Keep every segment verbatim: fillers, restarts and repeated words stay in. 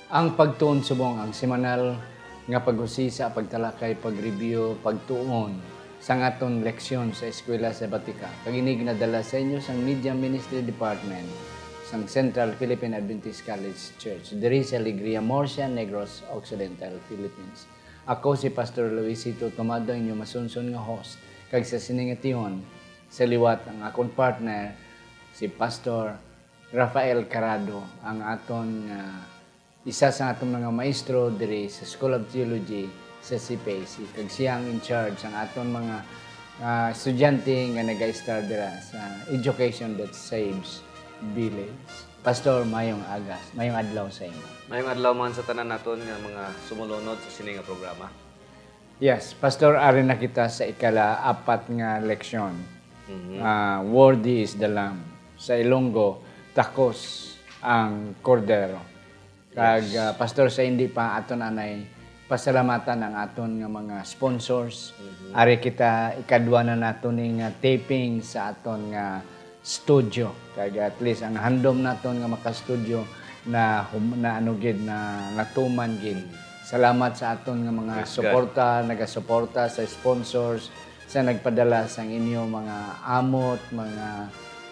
Ang pagtuon subong ang semanal nga pag-usisa, pagtalakay, pag-review, pagtuon sang aton leksyon sa Eskwela Sabatika. Kag ini ginadala sa inyo sang Media Ministry Department sang Central Philippine Adventist College Church, diri sa Alegria, Murcia, Negros Occidental, Philippines. Ako si Pastor Luisito Tomado, inyo masunson nga host, kag sa sini nga tion, sa liwat ang akon partner, si Pastor Rafael Carado, ang aton nga isa sa aton mga maestro diri sa School of Theology sa C P A C, kag siya ang in charge sang aton mga, ah, estudyante nga naga-estar dira sa Education That Saves Village. Pastor, mayong agas, mayong adlaw sa imo. Mayong adlaw man sa tanan naton nga mga sumulunod sa sini nga programa. Yes, Pastor, ari na kita sa ikala-apat nga leksyon. Mhm. Ah, "Worthy is the Lamb." Sa Ilonggo, "Takos ang Kordero." Kag, Yes. ah, Pastor, sa hindi pa aton anay pasalamatan ang aton nga mga sponsors. Mhm. Ari kita, ikadwa na nato ni nga taping sa aton nga studio. Kag at least ang handom naton nga maka-studio na hum-, na ano gid, na natuman gid. Mm. Salamat sa aton nga mga Praise God. suporta, nagasuporta sa sponsors, sa nagpadala sang inyo mga amot, mga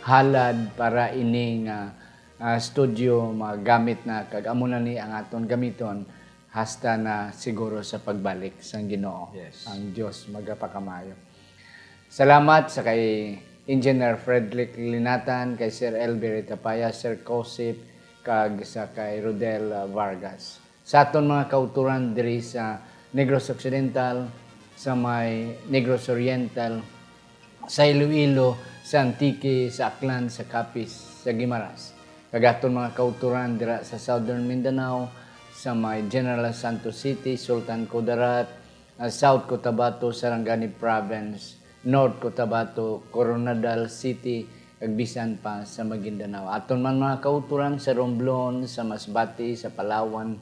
halad para ini nga, ah, studio magamit na, kag amo na ni ang aton gamiton hasta na siguro sa pagbalik sang Ginoo. Yes. Ang Dios magapakamayo. Salamat sa kay Engineer Frederick Linatan, kay Sir Elby Retapaya, Sir Cosip, kag sa kay Rodel, ah, Vargas. Sa aton mga kauturan diri sa Negros Occidental, sa may Negros Oriental, sa Iloilo, sa Antique, sa Aklan, sa Capiz, sa Guimaras. Kag aton mga kauturan dira sa Southern Mindanao, sa may General Santos City, Sultan Kudarat, ah, South Cotabato, Sarangani Province, North Cotabato, Koronadal City, kag bisan pa sa Maguindanao. Aton man mga kauturan sa Romblon, sa Masbate, sa Palawan,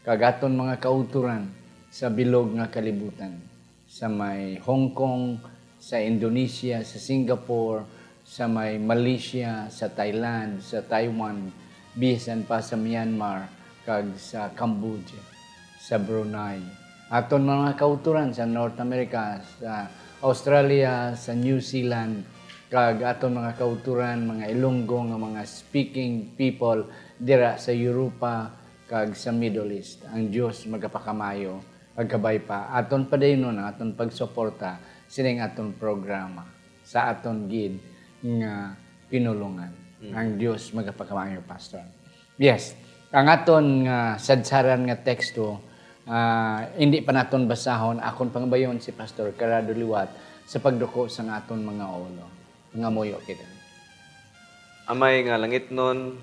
kag aton mga kauturan sa bilog nga kalibutan, sa may Hong Kong, sa Indonesia, sa Singapore, sa may Malaysia, sa Thailand, sa Taiwan, bisan pa sa Myanmar, kag sa Cambodia, sa Brunei. Aton mga kauturan sa North America, sa Australia, sa New Zealand, kag aton mga kauturan, mga Ilonggo nga mga speaking people dira sa Europa kag sa Middle East. Ang Dios magapakamayo, magkabay pa. Aton padaynon ang aton pagsuporta sining aton programa sa aton gid nga pinulongan. Mm. Ang Dios magapakamayo, Pastor. Yes, ang aton nga sadsaran nga teksto, ah, hindi pa naton basahon. Akon pangabayon si Pastor Carado liwat sa pagduko sang aton mga ulo. Mangamuyo kita. Amay nga langitnon,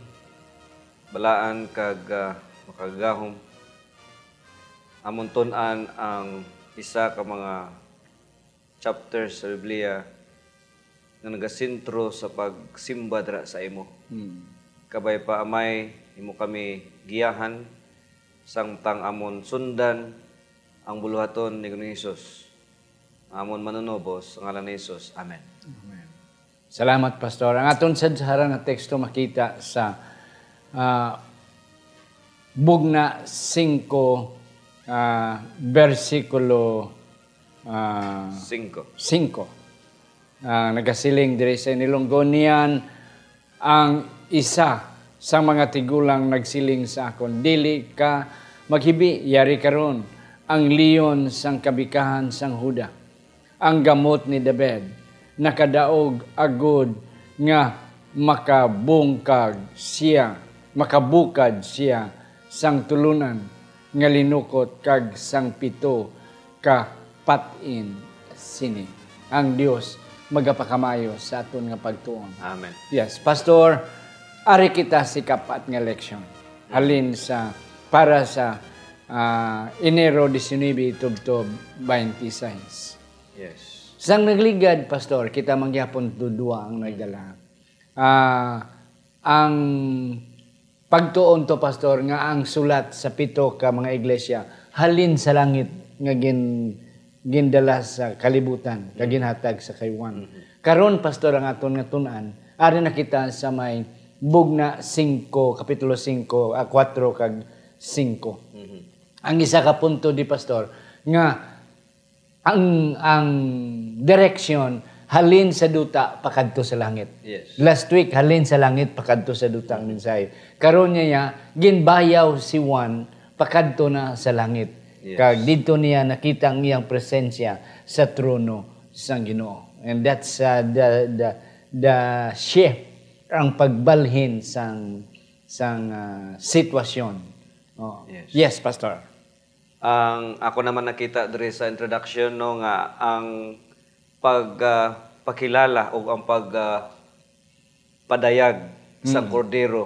balaan kag, ah, makagagahom, amon tun-an ang isa ka mga chapter sa Biblia nga nagasentro sa pagsimba dira sa imo. Hmm. Kabay pa, Amay, imo kami giyahan samtang amon sundan ang buluhaton ni Ginoong Hesus, amon Manunubos, sa ngalan ni Jesus. Amen. Amen. Salamat, Pastor. Ang aton sadsaran nga teksto makita sa, ah, Bugna singko, ah, bersikulo, ah, Singko. singko. Ah, nagasiling diri sa inilonggo niyan, ang isa sa mga tigulang nagsiling sa akon, "Dili ka maghibi, yari karon ang leon sang kabikahan sang Juda." Ang gamot ni David nakadaog agod nga makabungkag sia, makabukad sia sang tulunan nga linukot kag sang pito ka patin sini. Ang Dios magapakamayo sa aton nga pagtuon. Amen. Yes, Pastor, ari kita sa ikapat nga leksyon. Halin sa, para sa, ah, Enero diecinuebe tubtob twenty-six. Yes. Sang nagligad, Pastor, kita man gyapon dudua ang nagdala. Ah, ang pagtuon to, Pastor, nga ang sulat sa pito ka mga iglesia halin sa langit nga gin-, gindala sa kalibutan, kag ginhatag sa kay Juan. Mhm. Karon, Pastor, ang aton nga tun-an, ari na kita sa may Bugna singko, Kapitulo singko, ah, kuwatro kag singko. Mhm. Ang isa ka punto di, Pastor, nga ang, ang direksyon halin sa duta pakadto sa langit. Yes. Last week, halin sa langit pakadto sa duta ang mensahe. Karon niya, ginbayaw si Juan pakadto na sa langit. Yes. Kag didto niya nakita ang iyang presensya sa trono sang Ginoo. And that's, uh, the, the, the shift, ang pagbalhin sang, sang, uh, sitwasyon. Oh. Yes. Yes, Pastor. Ang ako naman nakita diri sa introduction, no, nga ang pag, ah, pakilala o ang pag, ah, padayag sa Mm. Kordero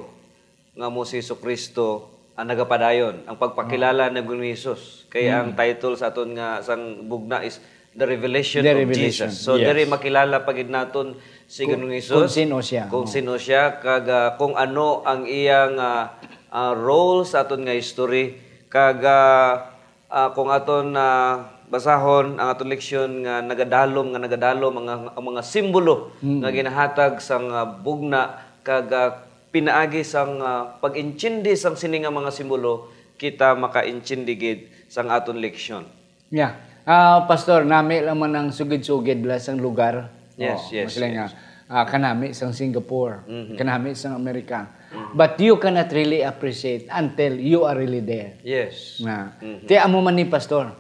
nga mo si Jesucristo ang nagapadayon, ang pagpakilala ni Ginoong Jesus. Kay ang Mm. title sa aton nga sang bugna is The Revelation The of Revelation, Jesus. So, yes. Diri makilala pa gid naton si Kung, Ginoong Jesus, kung sino siya. Kung Oh. sino siya, kag, ah, kung ano ang iyang, ah, ah, role sa aton nga history, kag, ah, ah, kung aton, ah, basahon ang aton leksyon nga nagadalom, nga nagadalom ang, ang mga simbolo Mm. nga ginahatag sang, ah, bugna, kag, ah, pinaagi sang, ah, pag-intindi sang sini nga mga simbolo, kita makaintindi gid sang aton leksyon. Yeah. Ah, Pastor, nami lang man ang sugid-sugid bala sang lugar. Yes, Oh, yes, mas lang yes. nga, ah, kanami sang Singapore, Mhm. kanami sang Amerika. Mhm. But you cannot really appreciate until you are really there. Yes. Na. Mhm. Ti amo man ni, Pastor,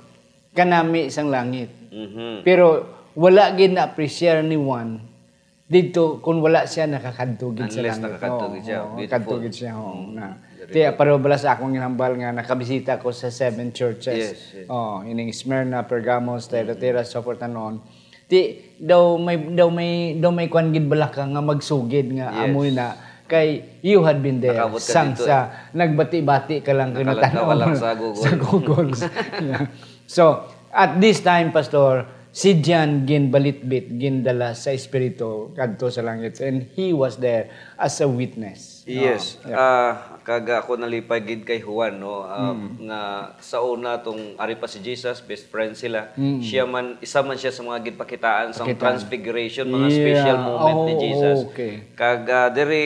kanami sang langit. Mhm. Pero wala gid na-appreciate ni Juan didto kung wala siya nakakadto gid sa Unless langit. nakakadto Oo, gid siya. Oo, Beautiful. kadto gid siya, oo, Mm. na. Very Ti, good. Pareho bala sa akong ginhambal nga nakabisita ko sa seven churches. Yes, yes. Oh, ining Smyrna, Pergamos, Thyatira, Mm. so forth and on. Ti, daw may, daw may, daw may kwan gid bala ka nga magsugid nga Yes. amoy na kay you had been there. Nakabot ka Sang dito, sa eh. nagbati-bati ka lang Nakalagkawa kinatanaw lang mo sa Google. sa Google. Yeah. So, at this time, Pastor, si John ginbalitbit, gindala sa Espiritu kadto sa langit, and he was there as a witness. Yes. No? Yeah. Ah, kag ako nalipay gid kay Juan, no, ah, Mm. nga sa una, tong ari pa si Jesus, best friend sila. Mm. Siya man, isa man siya sa mga ginpakitaan sa Pakitaan. Transfiguration, mga Yeah. special moment ni Oh, Jesus. okay. Kag, ah, diri,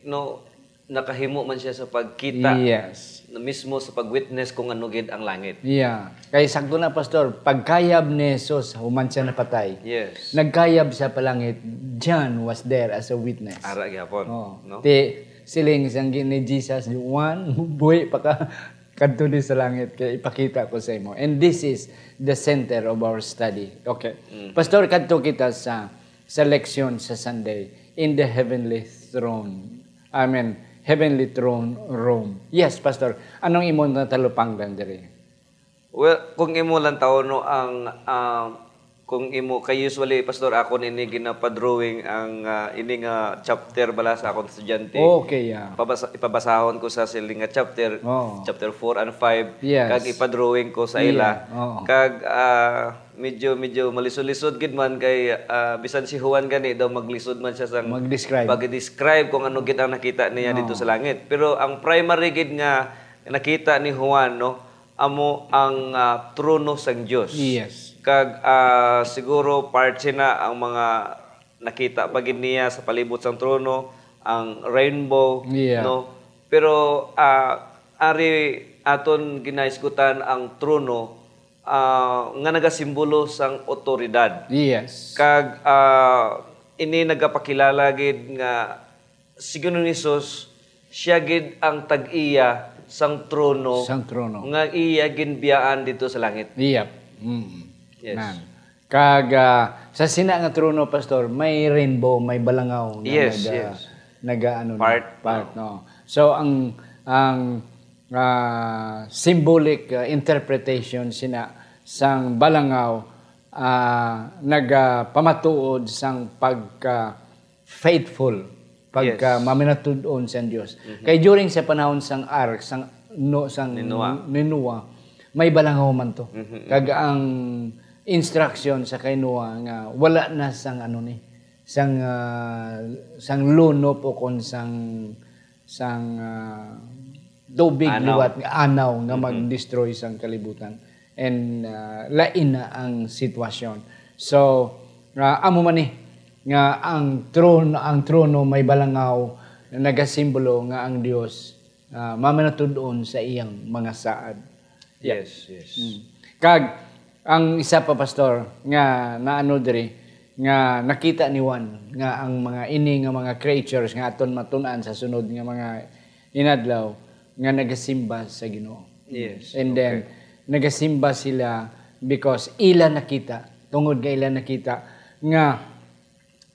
no, nakahimo man siya sa pagkita Yes. na mismo sa pag-witness kung ano gid ang langit. Yeah. Kay sakto na, Pastor, pagkayab ni Jesus, human siya napatay, Yes. nagkayab siya palangit, John was there as a witness. Ara gyapon, Oh. no? Ti, siling sang gi-, ni Jesus, Juan, buhi pa ka, kadto di sa langit, kay ipakita ko sa imo. And this is the center of our study. Okay. Mm. Pastor, kadto kita sa, sa leksyon sa Sunday, in the heavenly throne. I mean, heavenly throne room. Yes, Pastor. Anong imo natalupangdan diri? Well, kung imo lang tawo, no, ang, ah, kung imo, kay usually, Pastor, ako nini ginapadrawing ang, ah, ini nga chapter bala sa akong estudyante. Okay, yeah. Pabasa-, ipabasahon ko sa siling nga chapter, Oo. chapter four and five, Yes. kag ipadrawing ko sa Yeah, ila. oo. Kag, ah, medyo, medyo malisod-lisod gid man kay, ah, bisan si Juan gani daw maglisod man siya sang Mag-describe. pag-describe kung ano gid ang nakita niya Oo. dito sa langit. Pero ang primary gid nga nakita ni Juan, no, amo ang, ah, trono sang Dios. Yes. Kag, ah, siguro part sina ang mga nakita pa gid niya sa palibot sang trono, ang rainbow, Yeah. no? Pero, ah, ari aton ginahisgutan ang trono, ah, nga nagasimbolo sang awtoridad. Yes. Kag, ah, ini nagapakilala gid nga si Ginoong Jesus, siya gid ang tag-iya sang trono Sang trono. nga iya ginbiyaan dito sa langit. Yep. Mm. Yes. Nan. Kag, ah, sa sina nga trono, Pastor, may rainbow, may balangaw nga Yes, naga-, yes. naga-, ano na, Part, part, no. no. So, ang, ang, ah, symbolic, ah, interpretation sina sang balangaw, ah, nagapamatuod sang pagka faithful, pagka Yes. maminatud-on sang Dios. Mhm. Kay during sa panahon sang ark, sang no, sang Ni Noah. ni Noah, may balangaw man to. Mhm, mhm. Kag ang instruction sa kay Noah nga wala na sang ano ni, sang, ah, sang lunop o kon sang, sang, ah, tubig Anaw. liwat nga anaw nga Mhm. mag-destroy sang kalibutan. And, ah, lain na ang sitwasyon. So, ah, amo man ni nga ang tron-, ang trono may balangaw na nagasimbolo nga ang Dios, ah, mamanatud-on sa iyang mga saad. Yeah. Yes, yes. Mm. Kag ang isa pa, Pastor, nga naano diri, nga nakita ni Juan nga ang mga ini nga mga creatures nga aton matun-an sa sunod nga mga inadlaw nga nagasimba sa Ginoo. Yes, And then okay. nagasimba sila because ila nakita, tungod nga ila nakita nga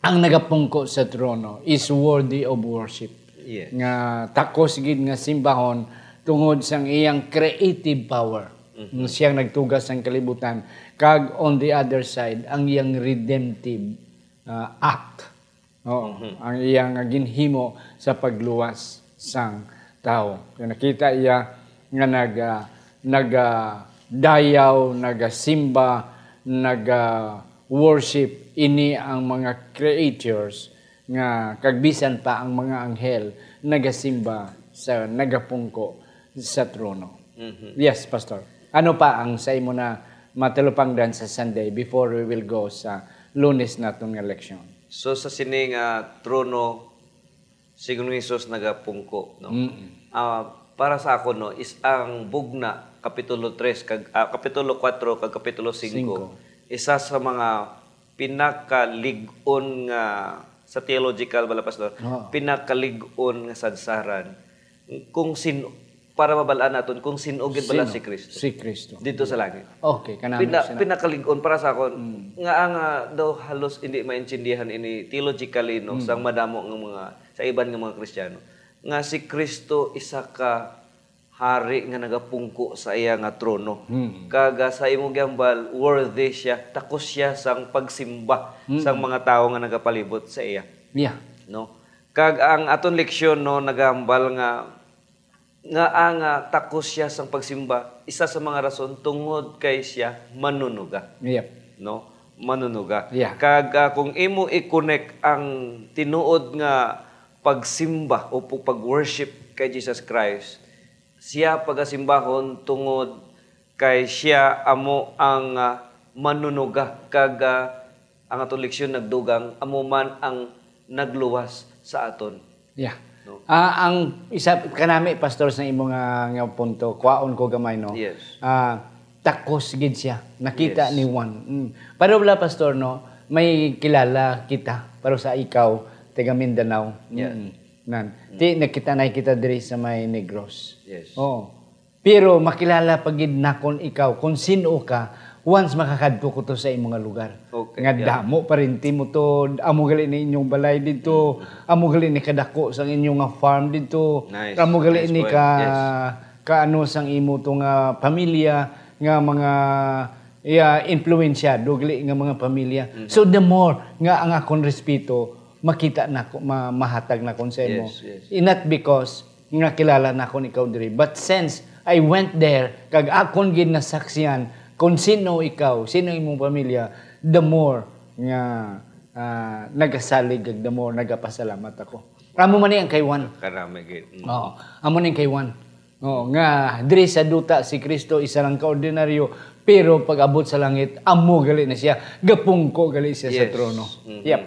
ang nagapungko sa trono is worthy of worship. Yes. Nga takos gid nga simbahon tungod sang iyang creative power. Nga siyang nagtugas sang kalibutan. Kag on the other side, ang iyang redemptive, ah, act. Oo, ang iyang ginhimo sa pagluwas sang tawo. Kaya nakita iya nga nag, ah, nag, ah, dayaw, nagasimba, naga worship ini ang mga creatures nga kag bisan pa ang mga anghel nagasimba sa nagapungko sa trono. Yes, Pastor. Ano pa ang sa imo na matalupangdan sa Sunday before we will go sa Lunes naton nga leksyon? So sa sini nga trono, si Ginoong Jesus nagapungko, no? Ah, para sa ako, no, is ang Bugna, Kapitulo tres, kag, ah, Kapitulo kuwatro kag Kapitulo singko, Singko. Isa sa mga pinakalig-on nga, sa theological bala, Pastor, Oo. pinakalig-on nga sadsaran. Kung sin, para mabalaan naton kung sin-o gid bala Sino? Si Kristo. Si Kristo. Dito sa langit. Okay, kanami Pina, sina- pinakalig-on para sa akon, nga ang, ah, daw halos hindi maintindihan ini theologically, no, sang madamo nga mga, sa iban nga mga Kristiyano, nga si Kristo isa ka hari nga nagapungko sa iya nga trono. Kag, ah, sa imo gihambal, worthy siya, takos siya sang pagsimba sang mga tawo nga nagapalibot sa iya. Yeah. No? Kag ang aton leksyon, no, nagahambal nga nga ang, ah, takos siya sang pagsimba, isa sa mga rason tungod kay siya manunuga. Yep. No? Manunuga. Yeah. Kag, ah, kung imo i-connect ang tinuod nga pagsimba o pu- pag-worship kay Jesus Christ, siya pagasimbahon tungod kay siya amo ang, ah, manunuga, kag, ah, ang aton leksyon nagdugang, amo man ang nagluwas sa aton. Yeah. No? Ah, ang isa kanami, Pastor, sa imo nga, nga punto, kwaon ko gamay, no? Yes. Ah, takos gid siya. Nakita Yes. ni Juan. Mm. Pero wala, Pastor, no? May kilala kita, pero sa ikaw, taga Mindanao. Yeah. Mm. Nan. Ti, nakita na kita diri sa may Negros. Yes. Oo. Pero makilala pa gid nakon ikaw kung sino ka once makakadto ko to sa imo nga lugar. Okay, Nga yeah. Damo pa rin timo to, amo gali ni inyong balay dito, amo gali ni kadako sang inyong nga farm dito, Nice, amo gali nice ni point, ka, yes. Kaano sang imo to nga pamilya, nga mga, yeah, influensyado gali nga mga pamilya. Mm-hmm. So the more nga ang akon respeto, makita nako, ma- mahatag nakon sa imo. Yes, yes. Not because nga kilala nakon ikaw diri. But since I went there, kag akon gid nasaksihan kung sino ikaw, sino imong pamilya, the more nga, ah, nagasalig, kag the more nagapasalamat ako. Amo man ni ang kay Juan. Karami gid. Mm. Oo. Amo ni ang kay Juan. Oo, nga diri sa duta si Kristo isa lang ka ordinaryo, pero pag-abot sa langit, amo gali na siya, gapungko gali siya sa Yes. trono. Mhm. Yep.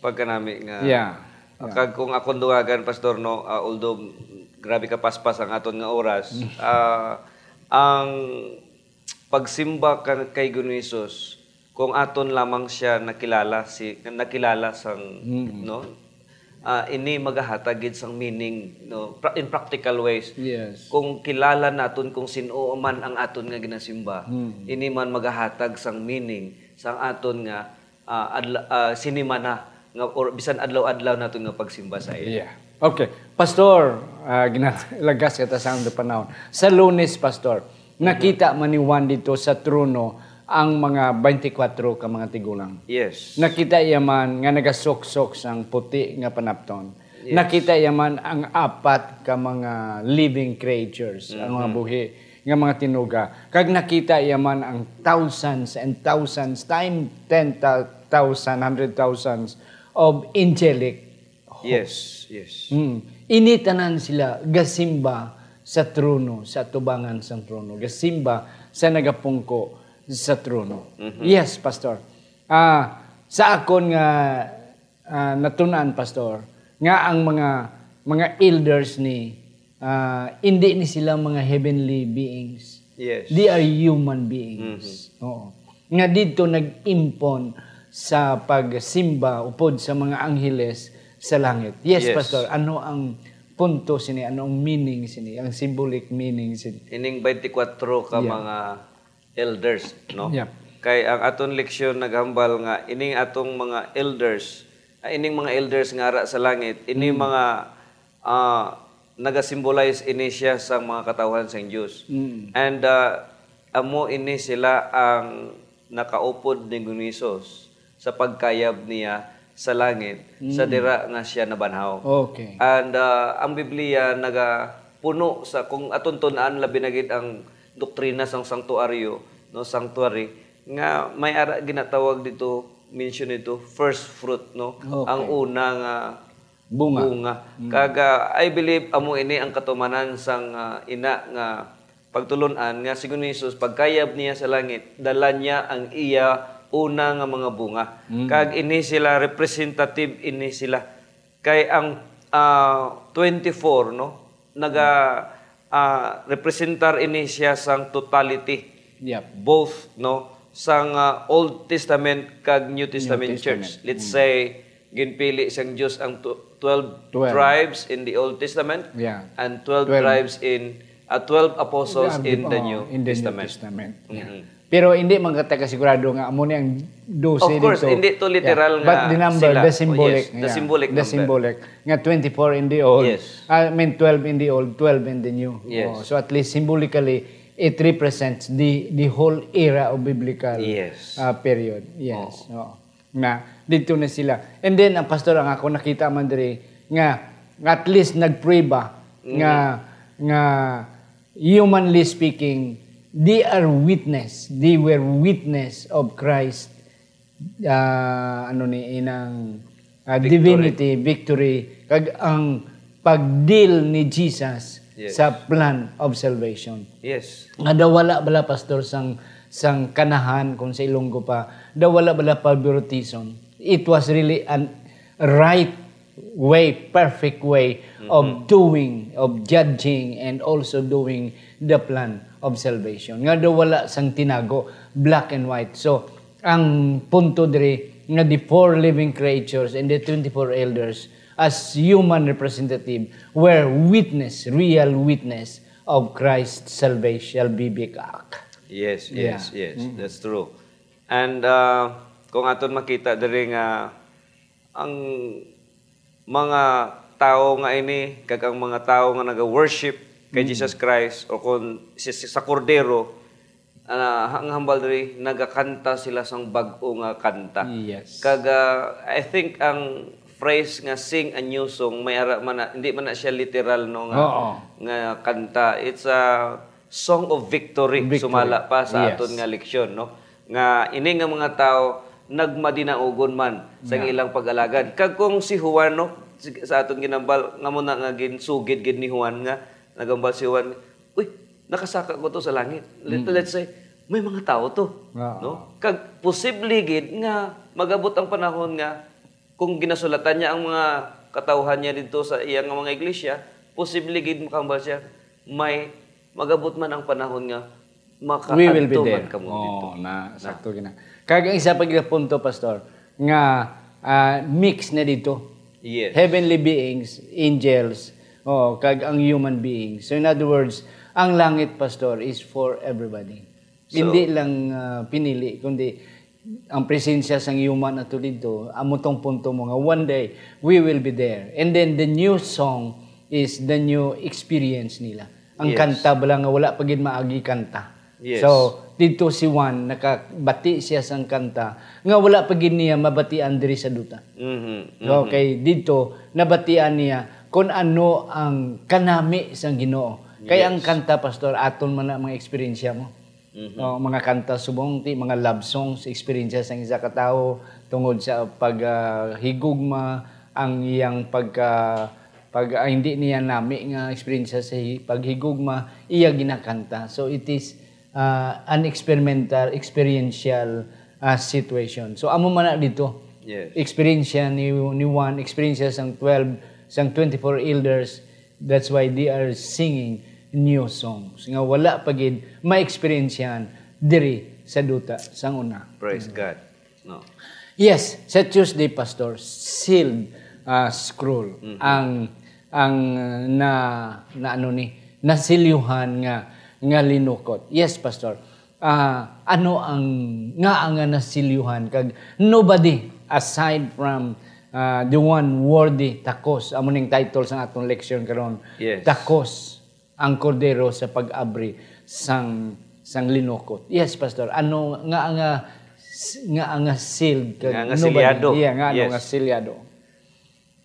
Pagkanami nga. Yeah. Ah, kag kung akong dungagan, Pastor, no, ah, although grabe ka paspas ang aton nga oras, ah, ang pagsimba ka, kay Ginoong Jesus, kung aton lamang siya nakilala, si nakilala sang, no, ah, ini magahatag gid sang meaning, no, pra- in practical ways. Yes. Kung kilala naton kung sin-o man ang aton nga ginasimba, ini man magahatag sang meaning sang aton nga, ah, adla- ah, sinimana nga, or bisan adlaw-adlaw naton nga pagsimba sa iya. Yeah. Okay. Pastor, ah, ginalagas kita sa ang panahon. Sa Lunes, Pastor, nakita man ni Juan dito sa trono ang mga twenty-four ka mga tigulang. Yes. Nakita iya man nga nagasuksok sang puti nga panapton. Yes. Nakita iya man ang apat ka mga living creatures, ang mga buhi nga mga tinuga. Kag nakita iya man ang thousands and thousands time ten thousand, hundred thousands of angelic hosts. Yes, yes. Hmm. Ini tanan sila gasimba sa trono, sa atubangan sang trono. Gasimba sa nagapungko sa trono. Yes, Pastor. Ah, sa akon nga, ah, natun-an, Pastor, nga ang mga mga elders ni Ah, hindi ni sila mga heavenly beings. Yes. They are human beings. Mhm. Oo. Nga didto nag-impon sa pagsimba upod sa mga angheles sa langit. Yes, Yes. Pastor, ano ang punto sini? Ano ang meaning sini? Ang symbolic meaning sini? Ining twenty-four ka Yeah. mga elders, no? Yeah. Kay ang aton leksyon naghambal nga ining atong mga elders, ah, ining mga elders nga ara sa langit, ini Mm. mga, ah, nagasimbolize ini siya sa mga katawhan sang Dios. Mm. And, ah, amo ini sila ang nakaupod ni Ginoong Hesus sa pagkayab niya sa langit, sa Mm. dira nga siya nabanhaw. Okay. And, ah, ang Biblia nagapuno sa, kung aton tun-an, labi na gid ang doktrina sang sanctuaryo, no, sanctuary, nga may ara ginatawag dito, mention dito, first fruit, no? Okay. Ang una nga Bunga. bunga. Mm. Kag, ah, I believe amo ini ang katumanan sang, ah, ina nga pagtulon-an nga si Ginoong Jesus, pagkayab niya sa langit, dala niya ang iya una nga mga bunga. Mm. Kag ini sila, representative ini sila. Kay ang, ah, twenty-four, no, naga, ah, representar ini siya sang totality. Yep. Both, no, sang, ah, Old Testament kag New New Testament Testament. church. Let's Mm. say, ginpili sang Dios ang tw-, twelve Twelve. tribes in the Old Testament Yeah. and twelve Twelve. tribes in, ah, twelve apostles Yeah, in the oh, New in the New Testament. Testament. Yeah. Mm-mm. Pero hindi man ka taga sigurado nga amo ni ang dose Of course, dito. hindi to literal Yeah. But nga the number, sila. the Oh, symbolic, yes. The yeah. symbolic The number. symbolic. Nga twenty-four in the old. Yes. I mean, twelve in the old, twelve in the new. Yes. Oh, so at least symbolically, it represents the, the whole era of biblical, Yes. uh, period. Yes. Oh. Oh. Na, dito na sila. And then, ang pastor, ang ako nakita man diri, nga at least nagprueba Mm. nga, nga humanly speaking, they are witness. They were witness of Christ, ah, ano ni, inang, ah, Victory. divinity, victory, kag ang pag-deal ni Jesus Yes. sa plan of salvation. Yes. Nga daw wala bala, pastor, sang, sang kanahan, kung sa Ilonggo pa, daw wala bala favoritism. It was really an right way, perfect way of Mm-hmm. doing, of judging, and also doing the plan of salvation. Nga daw wala sang tinago, black and white. So, ang punto diri nga the four living creatures and the twenty-four elders as human representative were witness, real witness of Christ's salvation, bibigak. Yes, Yeah. yes, yes. Mm. That's true. And, uh, kung aton makita diri nga ang mga tawo nga ini, kag ang mga tawo nga naga-worship kay Mm. Jesus Christ, o kung si, si, sa Kordero, ah, ang hambal diri, nagakanta sila sang bag-o nga kanta. Yes. Kag, ah, I think ang phrase nga "sing a new song," may ara man na, hindi man na siya literal, no, nga, Oo. nga kanta. It's a song of victory, Victory. sumala pa sa Yes. aton nga leksyon, no? Nga ini nga mga tawo nagmadinaugon man sa Yeah. ilang pag-alagad. Kag kung si Juan, no, si, sa aton ginambal, nga mo na nga ginsugid gid ni Juan nga, nagambal si Juan, "Uy, nakasaka ko to sa langit." Let, Mm. let's say, may mga tawo to, Oo. no? Kag posible gid nga magabot ang panahon nga kung ginasulatan niya ang mga katawhan niya didto sa iya nga mga iglesia, posible gid makahambal siya, may magabot man ang panahon nga We will be makakaadto there. man kamo Oh, didto. na, Na. sakto gina. Kag ang isa pa gid punto, Pastor, nga, ah, mix na dito. Yes. Heavenly beings, angels, oh, kag ang human beings. So, in other words, ang langit, Pastor, is for everybody. So, Hindi lang, ah, pinili, kundi ang presensya sang human ato didto, amo tong punto mo nga one day, we will be there. And then the new song is the new experience nila. Ang Yes. kanta bala nga wala pa gid maagi kanta. Yes. So, didto si Juan, nakabati siya sang kanta nga wala pa gid niya mabatian diri sa duta. Mhm, mhm. Okay, didto, nabatian niya kung ano ang kanami sang Ginoo. Kay ang Yes. kanta, Pastor, aton man na mga eksperyensya mo. Mhm. O, mga kanta subong, ti, mga love songs, eksperyensya sang isa ka tawo tungod sa pag, ah, higugma, ang iyang pagka, pag, ah, hindi niya nami nga eksperyensya sa hi-, paghigugma, iya ginakanta. So, it is, ah, an experimental, experiential, ah, situation. So, amo man na dito. Yes. Eksperyensya ni, ni Juan, eksperyensya sang twelve, sang twenty-four elders, That's why they are singing new songs nga wala pa gid ma-experiencehan diri sa duta sang una. Praise God. No. Yes, sa Tuesday, Pastor, sealed uh, scroll mm-hmm. ang ang uh, na, na ano ni nasilyuhan nga nga linukot. Yes, Pastor. Uh, ano ang nga ang nasilyuhan kag nobody aside from uh, the one worthy takos amo ning title sang atong leksyon karon. Yes. Takos ang kordero sa pag-abri sang sang linukot. Yes, Pastor. Ano nga nga nga nga sealed kag nga, nga nobody, silyado. Yeah, nga ano yes. nga silyado.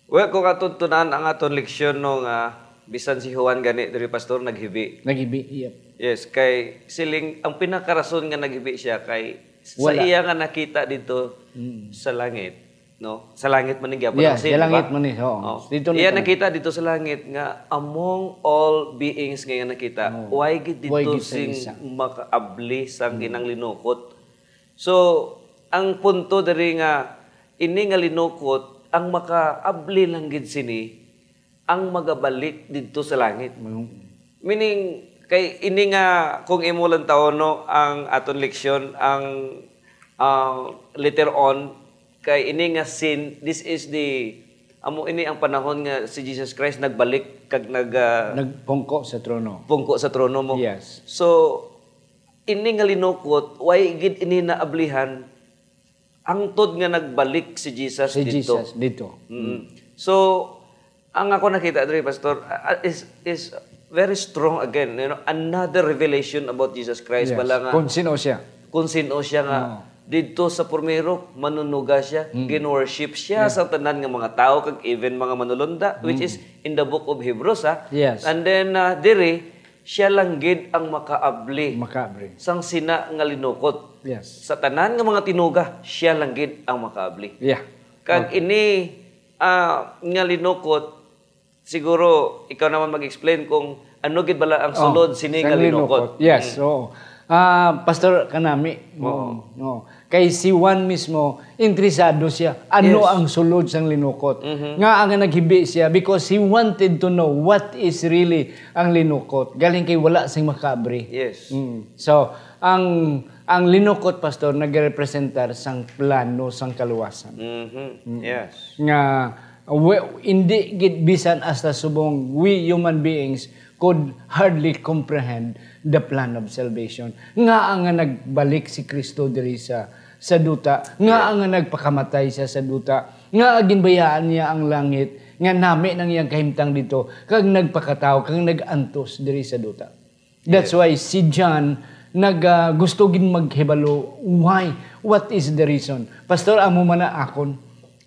Well, kung aton tunan ang aton leksyon no nga bisan si Juan gani diri, Pastor, naghibi. Naghibi, yep. Yes, kay siling ang pinakarason nga naghibi siya kay sa Wala. iya nga nakita dito mm. sa langit, no? Sa langit man gyapon yeah, ang sin, sa langit man eh. Oh. Oh. Dito iya nakita dito sa langit nga among all beings nga iya nakita, oh. why gid dito why gid sing makaabli sang mm. inang linukot? So, ang punto diri nga ini nga linukot ang makaabli lang gid sini ang magabalik didto sa langit. Mm. Meaning kay ini nga kung imo lang tawono ang aton leksyon ang uh, later on kay ini nga scene, this is the amo ini ang panahon nga si Jesus Christ nagbalik kag nag uh, nagpungko sa trono. Pungko sa trono mo. Yes. So ini nga linukot, way gid ini naablihan hangtod nga nagbalik si Jesus si dito. Jesus dito. Mm. So, ang ako nakita diri, Pastor, uh, is is very strong again, you know, another revelation about Jesus Christ yes. Bala nga kung sino siya. Kung sino siya nga oh. Didto sa primero, manunuga siya, mm. Gin-worship siya yeah. Sa tanan nga mga tawo kag even mga manulunda, mm. Which is in the book of Hebrews, ha? Yes. And then uh, diri, siya lang gid ang makaabli. Makaabli. Sang sina nga linukot. Yes. Sa tanan nga mga tinuga, siya lang gid ang makaabli. Yeah. Kag okay. Ini uh, nga linukot, siguro ikaw naman mag-explain kung ano gid bala ang oh, sulod oh, sini nga linukot. Yes. Mm. So, uh, Pastor kanami, oh. No. Kay si Juan mismo, interesado siya. Ano yes. Ang sulod sang linukot? Mm-hmm. Nga ang naghibi siya because he wanted to know what is really ang linukot. Galing kay wala sing makaabri. Yes. Mm. So, ang ang linukot, Pastor, nagrepresentar sang plano sang kaluwasan. Mm-hmm. Mm. Yes. Nga, we, hindi gid bisan hasta subong we human beings could hardly comprehend the plan of salvation. Nga nga nagbalik si Kristo diri sa sa duta, nga yeah. Nga nagpakamatay siya sa duta, nga ginbayaan niya ang langit, nga nami nang iyang kahimtang dito, kag nagpakatawo, kag nag-antos diri sa duta. That's yes. Why si John nag uh, gusto gid maghibalo why, what is the reason? Pastor, amo man na akon.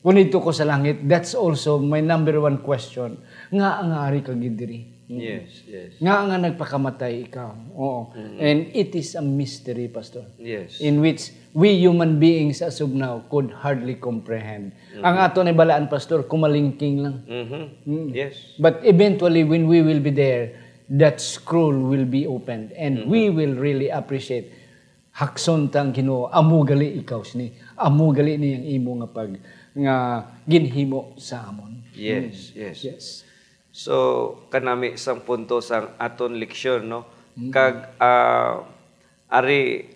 Kung dito ko sa langit, that's also my number one question. Nga ang ari ka gid diri? Yes, yes. Nga nga nagpakamatay ikaw. Oo. Mm-hmm. And it is a mystery, Pastor. Yes. In which we human beings as of now could hardly comprehend. Mm-hmm. Ang ato ni balaan, Pastor, kumalingking lang. Mm-hmm. Mm. Yes. But eventually, when we will be there, that scroll will be opened and mm-hmm. We will really appreciate hakson ta ang Ginoo, amo gali ikaw sini. Amo gali ni ang imo nga pag nga ginhimo sa amon. Yes, mm. Yes. Yes. So kanami sang punto sang aton leksyon, no? Mm. Kag uh, ari,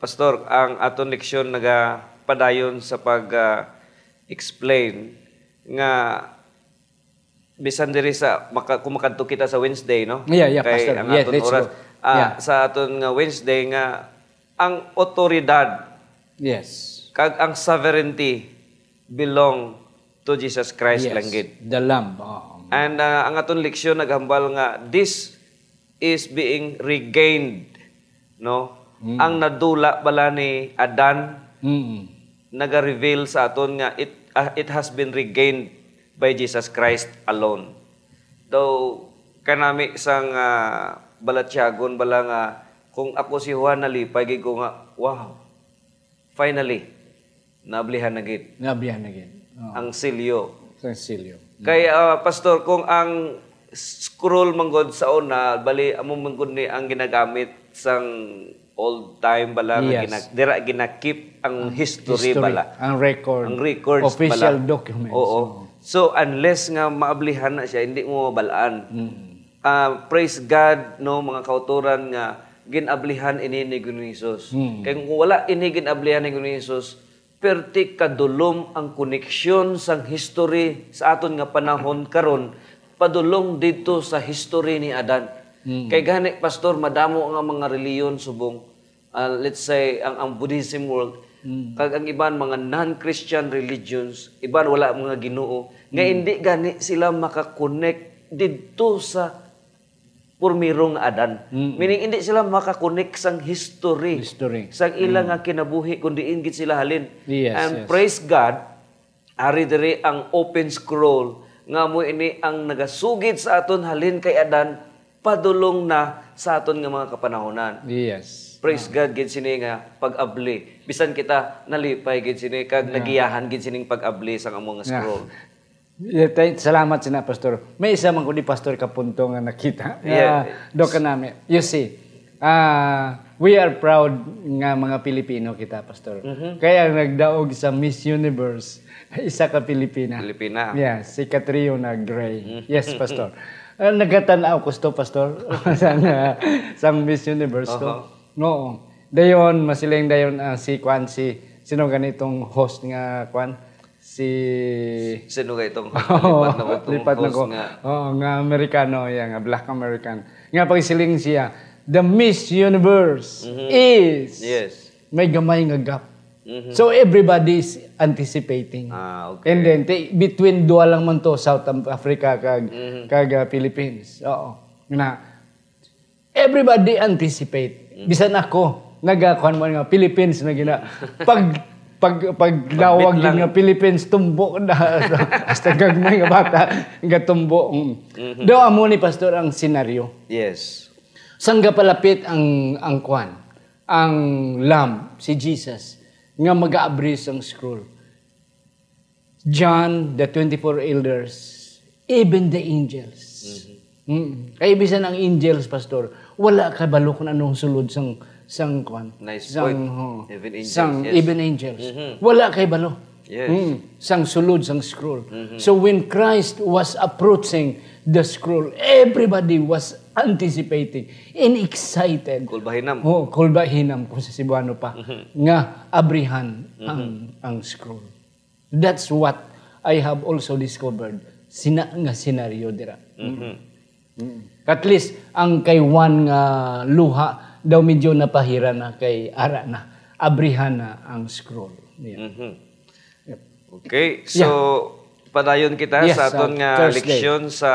Pastor, ang aton leksyon nagapadayon sa pag uh, explain nga bisan diri sa maka, kung makadto kita sa Wednesday, no? Yeah, yeah, kay Pastor. Ang yes, aton oras uh, yeah. Sa aton nga Wednesday nga ang otoridad yes. Kag ang sovereignty belong to Jesus Christ yes, lang gid. The Lamb. Oh. And uh, ang aton leksyon naghambal nga this is being regained, no? Mm. Ang nadula bala ni Adan mm. Naga-reveal sa aton nga it uh, it has been regained by Jesus Christ alone. Though kanami sang uh, balatyagon bala nga kung ako si Juan nalipay gid ko nga wow. Finally, naablihan na gid. Naablihan na gid. Oh. Ang silyo. Ang silyo. Kay uh, pastor kung ang scroll manggod sa una bali amo manggod ni ang ginagamit sang old time bala yes. Nga gina, dira ginakip ang, ang history, history bala ang record ang records official bala. Documents oo. Oh. So, unless nga maablihan na siya, hindi mo mabalaan. Ah, praise God, no, mga kautoran, nga ginablihan ini ni Ginoong Jesus. Kay kung wala ini ginablihan ni Ginoong Jesus, perti kadulom ang koneksyon sang history sa aton nga panahon karon padulong didto sa history ni Adan. Kay gani, Pastor, madamo nga mga reliyon subong, ah, let's say, ang, ang Buddhism world, kag ang iban mga non-Christian religions, iban wala mga Ginoo, nga hindi gani sila makakonek didto sa purmiro nga Adan. Meaning, hindi sila makakonek sang history, History. sang ila nga kinabuhi, kung diin gid sila halin. Yes, And yes. praise God, ari diri ang open scroll, nga mo ini ang nagasugid sa aton halin kay Adan, padulong na sa aton nga mga kapanahonan. Yes. Praise God gid sini nga pag-abli. Bisan kita nalipay gid sini kag Yeah. nagiyahan gid sining pag-abli sang amo nga Yeah. scroll. Yeah, thank, salamat sina Pastor. May isa man ko ni Pastor ka punto nga nakita. Yeah. Nga, do ka nami. You see, ah, we are proud nga mga Pilipino kita, Pastor. Mhm. Kaya ang nagdaog sa Miss Universe, isa ka Pilipina. Pilipina. Yeah, si Catriona Gray. Mhm. Yes, Pastor. Ah, nagkatanaw ko sto, Pastor, sang, ah, sang Miss Universe to. Oho. Oo. Dayon, masiling dayon, ah, si Kwan, si, sino ganitong host nga, Kwan? Si Sino kay itong Oo, lipat na ko itong lipat na host ko. nga? Oo, nga Amerikano, yeah, nga black American. Nga pagsiling siya, "The Miss Universe Mhm. is Yes. may gamay nga gap." Mhm. So, everybody is anticipating. Ah, okay. And then, ti-, between duha lang man to, South Am-, Africa kag, Mhm. kag, ah, Philippines. Oo. Na, everybody anticipate. Mm. Bisan ako, nagakuan mo nga Philippines na gina-, pag, pag, pag lawag Pagbit lang. yun nga Philippines, tumbo na. Hasta gagmay nga bata, gatumbo. Mm. Mhm. Daw amo ni Pastor ang senaryo. Yes. Sang gapalapit ang, ang kwan, ang Lamb, si Jesus, nga mag-aabri sang scroll. John, the twenty-four elders, even the angels. Mhm. Mm. Kay bisan ang angels, Pastor, wala kabalo kung anong sulod sang, sang kwan. Nice Sang, point. oh, Even angels, sang yes. even angels. Mhm. Wala kabalo. Yes. Mm. Sang sulod sang scroll. Mhm. So when Christ was approaching the scroll, everybody was anticipating and excited. Kulbahinam. Oh, kulbahinam kung sa Cebuano pa. Mhm. Nga abrihan Mhm. ang, ang scroll. That's what I have also discovered sina nga senaryo dira. Mhm. Mm. At least, ang kay Juan nga luha daw medyo napahira na kay ara na, abrihan na ang scroll. Yeah. Mhm. Yep. Okay, Yeah. so, padayon kita Yes, sa aton uh, nga Thursday. leksyon sa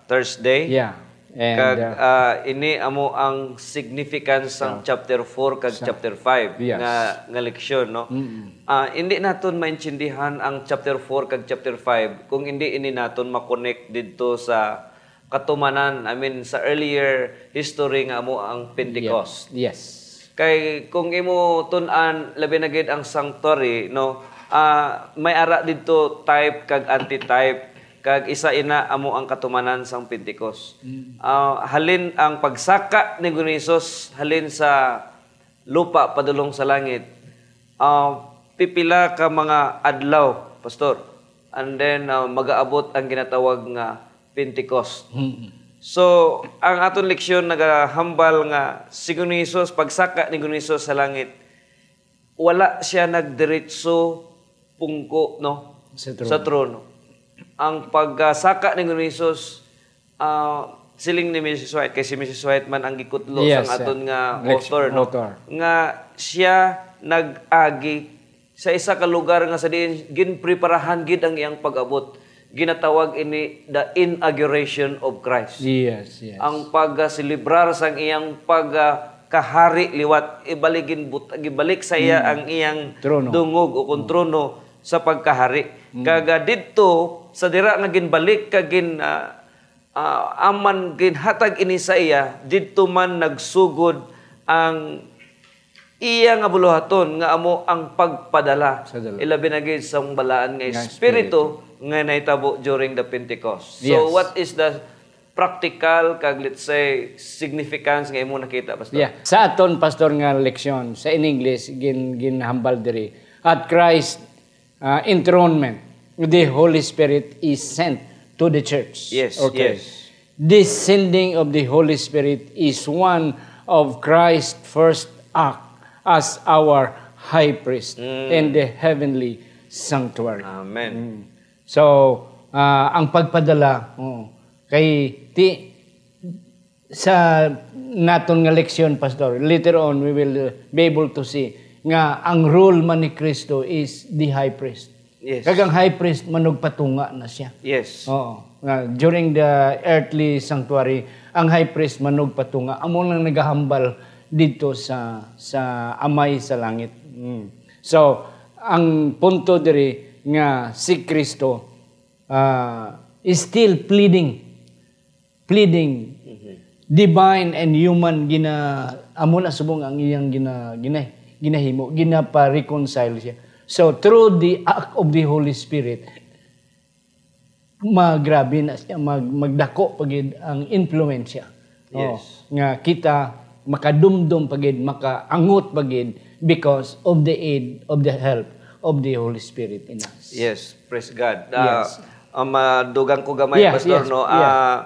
Thursday. Yeah. And, Kag, uh, ah, ini amo ang significance sang Yeah. chapter four kag Sa chapter five Yes. nga, nga leksyon, no? Mm-mm. Ah, hindi naton maintindihan ang chapter four kag chapter five kung hindi ini naton ma-connect didto sa katumanan, I mean, sa earlier history nga amo ang Pentecost. Yes. Kay kung imo tun-an, labi na gid ang sanctuary, no? Ah, may ara didto type kag antitype, kag isa ina amo ang katumanan sang Pentecost. Mm. Ah, halin ang pagsaka ni Ginoong Jesus halin sa lupa padulong sa langit, ah, pipila ka mga adlaw, Pastor. And then, ah, magaabot ang ginatawag nga Pentecost. Mm. So, ang aton leksyon nagahambal nga si Ginoong Jesus, pagsaka ni Ginoong Jesus sa langit, wala siya nagdiretso pungko, no? Sa trono. Sa trono. Ang pagsaka ni Ginoong Jesus, ah, siling ni Missus White, kay si Missus White man ang gikutlo Yes, sang aton nga Lex-, author, no? author. Nga siya nag-agi sa isa ka lugar nga sa diin ginpreparahan gid ang iyang pag-abot. Ginatawag ini the inauguration of Christ. Yes, yes. Ang pagselebrar sang iyang pagkahari liwat, ibalik ginbut-, gibalik sa iya Mm. ang iyang Trono. dungog o kung Mm. trono sa pagkahari. Mm. Kag, ah, didto, sa dira nga ginbalik kag gin-, ah, ah, aman ginhatag ini sa iya, didto man nagsugod ang iya nga buluhaton nga amo ang pagpadala. Sa dala. Ilabi na gid sa balaan nga Nga espiritu espiritu. nga nahitabo during the Pentecost. So, Yes. what is the practical kag, let's say, significance nga imo nakita, Pastor? Yeah. Sa aton, Pastor, nga leksyon, sa in English, gin-, ginhambal diri, at Christ, ah, enthronement. The Holy Spirit is sent to the church. Yes, Okay. yes. This sending of the Holy Spirit is one of Christ's first act as our high priest Mm. in the heavenly sanctuary. Amen. Mm. So, ah, ang pagpadala, oh, kay ti sa naton nga leksyon, Pastor, later on we will uh, be able to see nga ang role man ni Kristo is the high priest. Yes. Kag ang high priest manugpatunga na siya. Yes. Oo. Nga, during the earthly sanctuary, ang high priest manugpatunga amo nang nagahambal dito sa sa Amay sa langit. Mm. So, ang punto diri nga si Kristo uh, is still pleading pleading divine and human gina amo na subong ang iyang gina, gina ginahimo, ginapa-reconcile siya. So through the act of the Holy Spirit, magrabi na siya, mag, magdako pa gid ang impluwensya. Oh, Yes. nga kita makadumdom pa gid, makaangot pa gid because of the aid, of the help of the Holy Spirit in us. Yes, praise God. Ah, Yes. ah, madugang ko gamay, Yes, Pastor, yes, no? yes. Ah,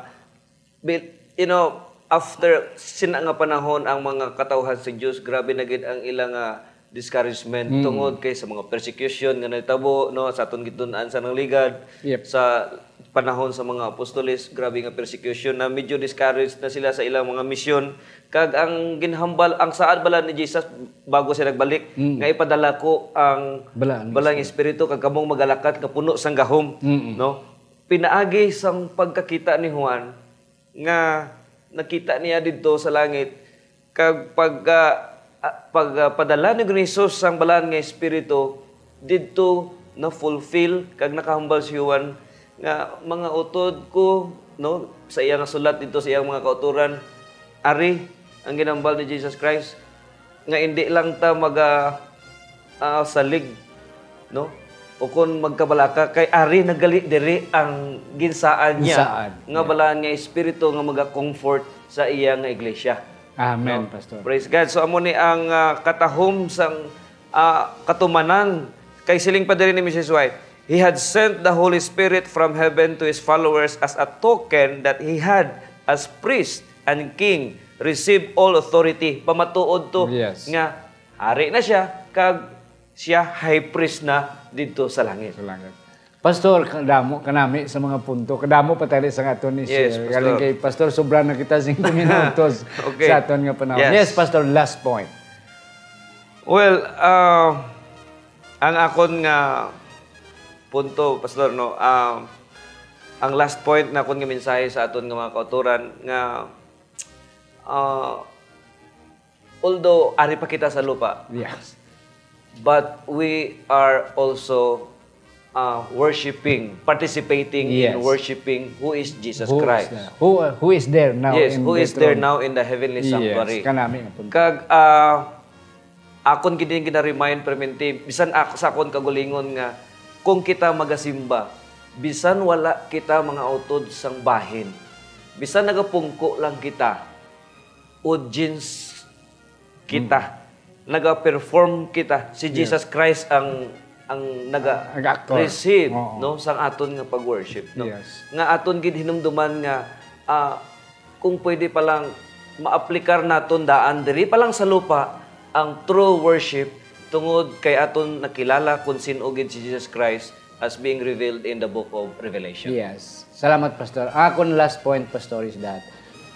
Bil-, you know, after sina nga panahon ang mga katawhan sa Dios, grabe na gid ang ila nga discouragement Mm. tungod kay sa mga persecution nga nahitabo, no, sa aton gitun-an sa nangligad, Yep. sa panahon sa mga apostoles, grabe nga persecution na medyo discouraged na sila sa ilang mga misyon. Kag ang ginhambal, ang saad bala ni Jesus bago siya nagbalik, Mm. nga ipadala ko ang Balaan nga balang Espiritu. Espiritu kag kamong magalakat nga puno sang gahom, Mm-mm. no? Pinaagi sang pagkakita ni Juan, nga nakita niya didto sa langit, kag pag, ah, ah, pag, ah, padala ni Ginoong Hesus sang Balaan nga Espiritu, didto na-fulfill kag nakahambal si Juan nga, "Mga utod ko," no, sa iya nga sulat didto sa iyang mga kautoran, ari ang ginhambal ni Jesus Christ, nga indi lang ta maga, ah, salig, no? O kon magkabalaka, kay ari nagali diri ang ginsaad niya Ginsaad, nga yeah. balaan nga espiritu nga maga-comfort sa iya nga iglesia. Amen, No? Pastor. Praise God. So, amo ni ang, ah, katahom sang, ah, katumanan. Kay siling pa diri ni Missus White, "He had sent the Holy Spirit from heaven to his followers as a token that he had, as priest and king, received all authority." Pamatuod to Yes. nga hari na siya, kag siya high priest na didto sa langit. Sa langit. Pastor, kadamo kanami sa mga punto. Kadamo pa tayo sa aton ni Yes, share. Galing Pastor. kay Pastor, sobra na kita singko minutos Okay. sa aton nga panahon. Yes. Yes, Pastor, last point. Well, ah, ang akon nga punto, Pastor, no, ah, ang last point na akon nga mensahe sa aton nga mga kautoran nga, ah, although ari pa kita sa lupa, Yes. but we are also, ah, worshiping, participating in Yes. worshiping who is Jesus Who is Christ. there? Who, uh, who is there now Yes, in who the is there throne? now in the heavenly Yes, sanctuary? kanami ang punto. Kag, ah, akon gid ning gina-remind permanente, bisan ak-, sa akon kagulingon nga kung kita magasimba, bisan wala kita mga utod sang bahin, bisan nagapungko lang kita, audience kita. Naga-perform kita. Si Yeah. Jesus Christ ang, ang Nag-actor. naga-receive, Oo. no, sang aton nga pag-worship, no? Yes. Nga aton gid hinumduman nga, ah, kung pwede pa lang maaplikar naton daan diri pa lang sa lupa ang true worship tungod kay aton nakilala kung sin-o gid si Jesus Christ as being revealed in the book of Revelation. Yes. Salamat, Pastor. Ang akon last point, Pastor, is that,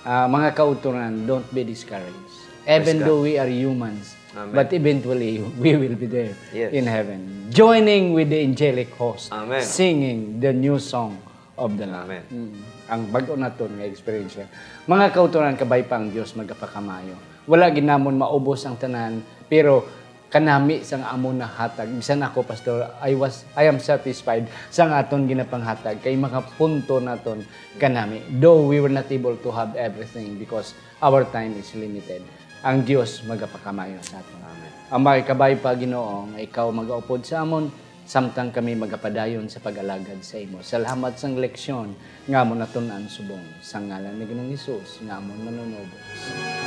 ah, mga kauturan, don't be discouraged. Even Praise God. though we are humans, Amen. but eventually we will be there Yes. in heaven, joining with the angelic host, Amen. singing the new song of the Lord. Amen. Mm. Ang bag-o naton nga eksperyensya. Mga kauturan, kabay pa ang Dios magapakamayo. Wala gid namon maubos ang tanan, pero kanami sang amon nahatag. Bisan ako, Pastor, I was, I am satisfied sang aton ginapanghatag kay mga punto naton kanami. Though we were not able to have everything because our time is limited. Ang Dios magapakamayo sa aton. Amen. Ang makikabay pa, Ginoo, nga ikaw magaupod sa amon, samtang kami magapadayon sa pag-alagad sa imo. Salamat sang leksyon nga amon natun-an subong. Sa ngalan ni Ginoong Hesus nga amon Manunubos.